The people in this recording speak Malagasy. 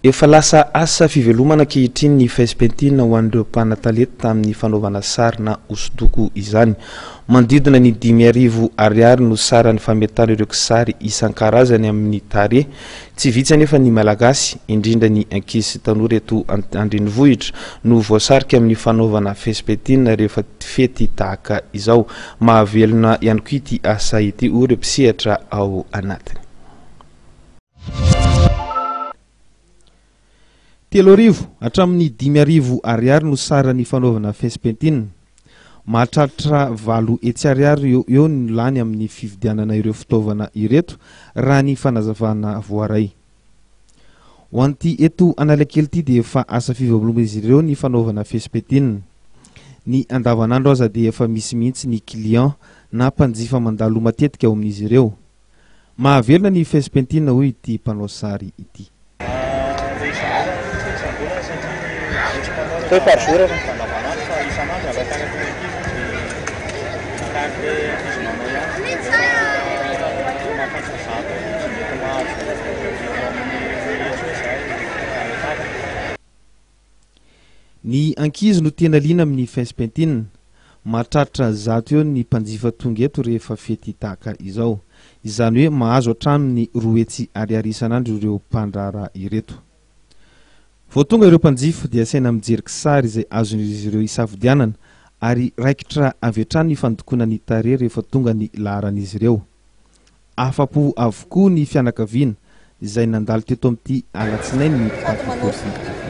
Efa lasa asa fivelomana ankehitriny ny face painting ho an'ireo mpanatalenta amin'ny fanaovana sary na hosodoko izany. Manodidina ny 5000 ariary no saran'ny fametahana ireo kisary isan-karazany amin'ny tarehy. Tsy vitsy anefa ny Malagasy, indrindra ny ankizy sy tanora eto an-drenivohitra, no voasarika amin'ny fanaovana face painting rehefa fety tahaka izao. Mahavelona ihany koa ity asa ity, hoy ireo mpisehatra ao anatiny. 3000 hatramin'ny 5000 ariary no saran'ny fanaovana face painting. Mahatratra 800 ariary eo eo ny lany amin'ny fividianana ireo fitaovana ireto raha ny fanazavana voaray. Ho an'ity eto Analakely ity dia efa asa fiveloman'izy ireo ny fanaovana face painting. Ny andavanandro aza dia efa misy mihitsy ny client na mpanjifa mandalo matetika ao amin'izy ireo. Mahavelona ny face painting hoy ity mpanao sary ity. Hoe par jour e. Andavanandro fa isan'andro arakaraka ilay ankizy dia arakaraka ilay ankizy manao ihany. Rehefa mahatratra 100 eo izy mety mahazo eo amin'ny 200 eo izahay ametahana. Ny ankizy no tena liana amin'ny face painting. Mahatratra 100 eo ny mpanjifa tonga eto rehefa fety tahaka izao. Izany hoe mahazo hatramin'ny 200 ariary isan'andro ireo mpandraharaha ireto. Vao tonga ireo mpanjifa dia asaina mijery kisary izay azon'izy ireo isafidianana ary raikitra avy hatrany ny fandokoana ny tarehy rehefa tonga ny laharan'izy ireo. Afa-po avokoa ny fianakaviana izay nandalo teto amin'ity alatsinainy Pantekoty ity.